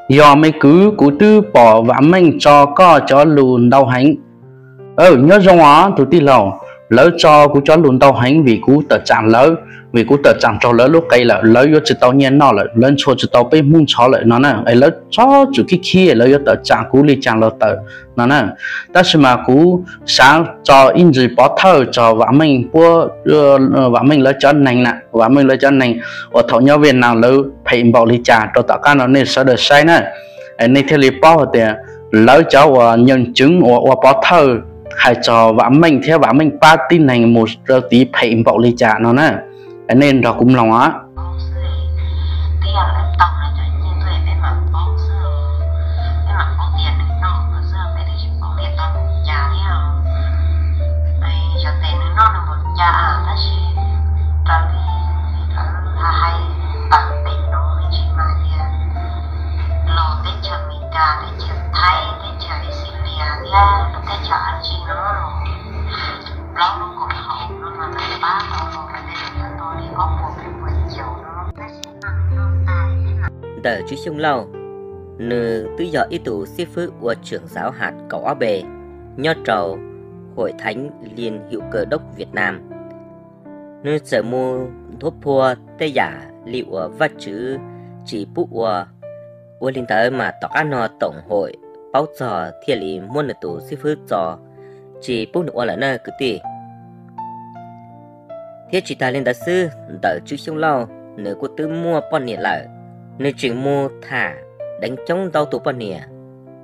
Yog me kwv, kuv twb pom Vam Meej tso koj cov lus ntau heev. Nyob zoo os tus tij laug, lawv tso kuv cov lus ntau heev vim kuv tawm tsam lawv, vim kuv tawm tsam raug lawv lub qe lawm, lawv yuav tsis tau nyiaj noj lawm, lawv ntshua tsis tau peb Hmoob ntxhov lawm no na. Es lawv tso tsum khib khib, lawv yuav tawm tsam kuv li cas los tawm no na. Tab sis mas kuv xav tso ib ntsis pov thawj txog Vam Meej puab, Vam Meej lawv cov neeg na, Vam Meej lawv cov neeg uas thaum nyob Viaj Nam lawv phem npaum li cas rau tom qab no nej sawv daws saib na. Nej thiaj li paub hais tias lawv cov uas nyeem ceev uas ua pov thawj hais txog Vam Meej thiab Vam Meej pab tib neeg mus rau tid phem npaum li cas no na. Nej nrog kuv mloog os. Ntawm Tswv Xyooj Lauj, nws twb yog ib tug xib fwb ua trưởng giáo hạt kaum ob npe nyob rau Hội Thánh Liên Hữu Cơ Đốc Việt Nam. Nws txawm mus nthuav phua tej yam li uas Vajtswv tsis pub ua. Ua li ntawd mas tom qab no tổng hội paub txog thiaj li muab nws tus xib fwb tso tsis pub nws ua lawm na kwv tij. Thiab tsis tas li ntawd xwb, ntawm Tswv Xyooj Lauj nws kuj twb muaj poj niam lawm, nws tseem mus tham deev coob ntau tus poj niam,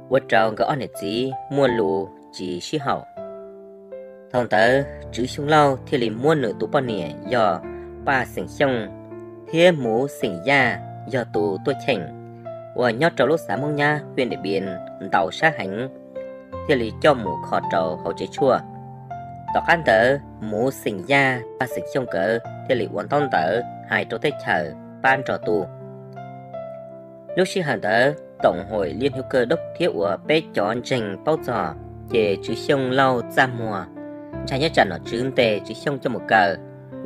ua rau nkawd ob niam txiv muaj lus tsis sib haum. Thaum ntawd Tswv Xyooj Lauj thiaj li muab nws tus poj niam yog Paj Xeem Xyooj thiab Muv Xeem Yaj yog tus tuaj cheem uas nyob rau lub xav Hmoob Nyab huyện Điện Biên ntaus sab heev, thiaj li coj mus kho rau hauv tsev tshuaj. Tom qab ntawd Muv Xeem Yaj Paj Xeem Xyooj nkawd thiaj li ua ntaub ntawv hais rau teb chaws pab nrog tu. Lub sij hawm ntawd tổng hội Liên Hữu Cơ Đốc thiab uas peb cov ntseeg paub txog, ces Tswv Xyooj Lauj txaj muag ntshai nyob tsam nom tswv ntes Tswv Xyooj coj mus kaw,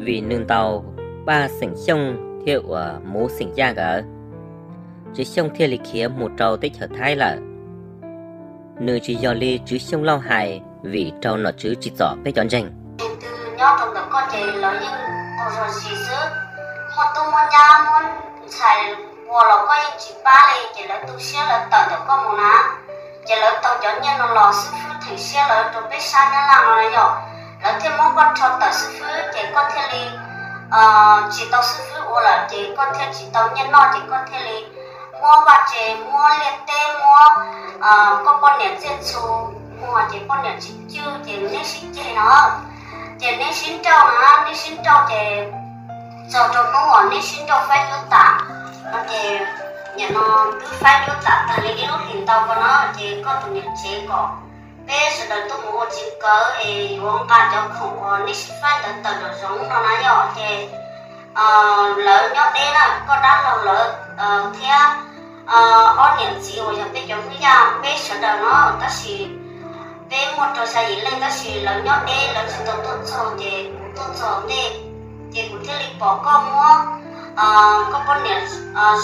vim nws ntaus Paj Xeem Xyooj thiab uas Muv Xeem Yaj nkawd. Tswv Xyooj thiaj li khiav mus rau teb chaws Thaib lawm. Nws tsis yog li Tswv Xyooj Lauj hais, vim raug nom tswv tsim txom peb cov ntseeg. Nyob rau ntawm koj ces lawv yeej tau zog zis xwb, muaj tub muaj nyab muaj ntxhais ua los koj yeej tsis pab li, ces lawv tu siab lawv tawm ntawm koj mus na. Ces lawv tau cov nyiaj no los xib fwb theem siab lawv rau peb sab Nyab Laj no na yom, lawv thiaj muab koj rho tawm xib fwb ces koj thiaj li tsis tau xib fwb ua lawm ces koj thiaj tsis tau nyiaj noj ces koj thiaj li muab vaj tsev muab liaj teb muab koj poj niam txiaj txhu muag ces poj niam tsis cwj ces neb sib ceg no, ces neb sib nrauj na, neb sib nrauj ces txog rau hnub uas neb sib nrauj faib duab tas no ces nim no twb faib duab tas tag li ib lub hlis ntau ko no ces koj tus niam tsev kom peb sawv daws tuaj mus ua tsev kawv es yuav nqa cov khoom uas neb sib faib ntawd tawm nraum zoov no na yom ces lawv nyob deb na, koj dab laug lawv thiab ob niam txiv uas yog peb cov Hmoob Yaj peb sawv daws no, tab sis peb muaj rau xya yim leej tab sis lawv nyob deb lawv tsis tau tuaj txog ces kuv tuaj txog ntej ces kuv thiaj li pom koj muab koj poj niam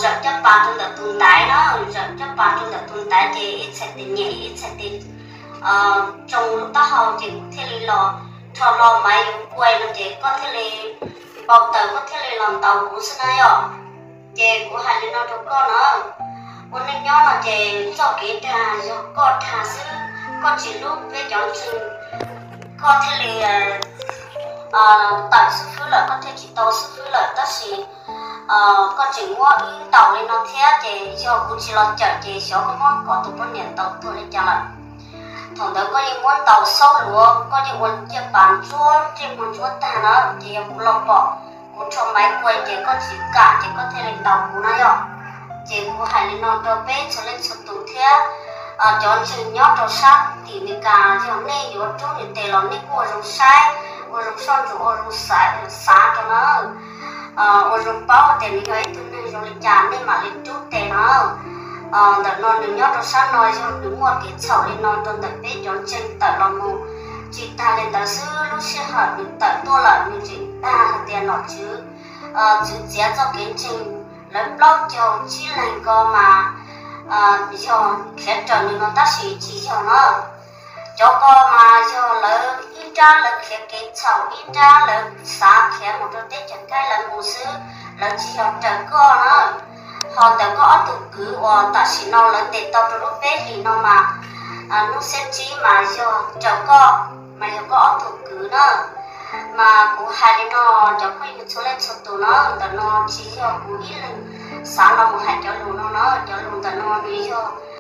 zawm caj pas rau ntawm tus ntaiv na, zawm caj pas rau ntawm tus ntaiv ces ib txhais tes nyem ib txhais tes tsoo lub taub hau ces kuv thiaj li los rho hlo maiv yuav kuai no ces koj thiaj li npau taws koj thiaj li los ntaus kuv xwb na yom. Ces kuv hais li no rau koj na, ua neej nyob no ces txoj kev dag yog koj dag xwb, koj tsis hlub peb cov ntseeg, koj thiaj li tawm xib fwb lawm, koj thiaj tsis tau xib fwb lawm, tab sis koj tseem muab wb ntaus li no thiab ces yog kuv tsis los cawm ces xyov koj muab koj tus poj niam ntaus tuag li cas lawm. Thaum ntawd koj yeej muab ntaus xaub luav, koj yeej ua caj pas ntsuab ntsej muag ntsuab tag na, ces yog kuv los pom, kuv rho maiv kuai ces koj tsis kam ces koj thiaj li ntaus kuv na yom. Ces kuv hais li no rau peb txhua leej txhua tus thiab cov ntseeg nyob rau sab tim Amelikas, yog nej yuav rub niam tes los nej kuj ua zoo saib, ua zoo soj ntsuam, ua zoo xav rau na. Ua zoo paub tias nws yog ib tug neeg zoo li cas nej mam li rub tes no. Ntawm no nws nyob rau sab no yog nws muaj kev txhaum li no rau ntawm peb cov ntseeg tawm los mus. Tsis tas li ntawd xwb, lub sij hawm nws tawm tuaj lawm nws tseem dag hais tias nom tswv txwv txiav txoj kev ntseeg lawv plaub caug tsib leeg ko mas yog khiav raws nws no tab sis tsis yog na. Cov ko mas yog lawv ib nrab lawv khiav kev txhaum, ib nrab lawv xav khiav mus rau teb chaws Thaib lawv mus xwb, lawv tsis yog raws koj na. Ho ntawm koj ob tug kwv uas tam sim no lawv ntes tau rau lub peb hlis no mas, hnub xiab tsib mas yog raws koj, mas yog koj ob tug kwv na. Mas kuv hais li no, cov phooj ywg txhua leej txhua tus na, ntawm no tsis yog kuv ib leeg xav los mus hais cov lus no na, cov lus ntawm no nws yog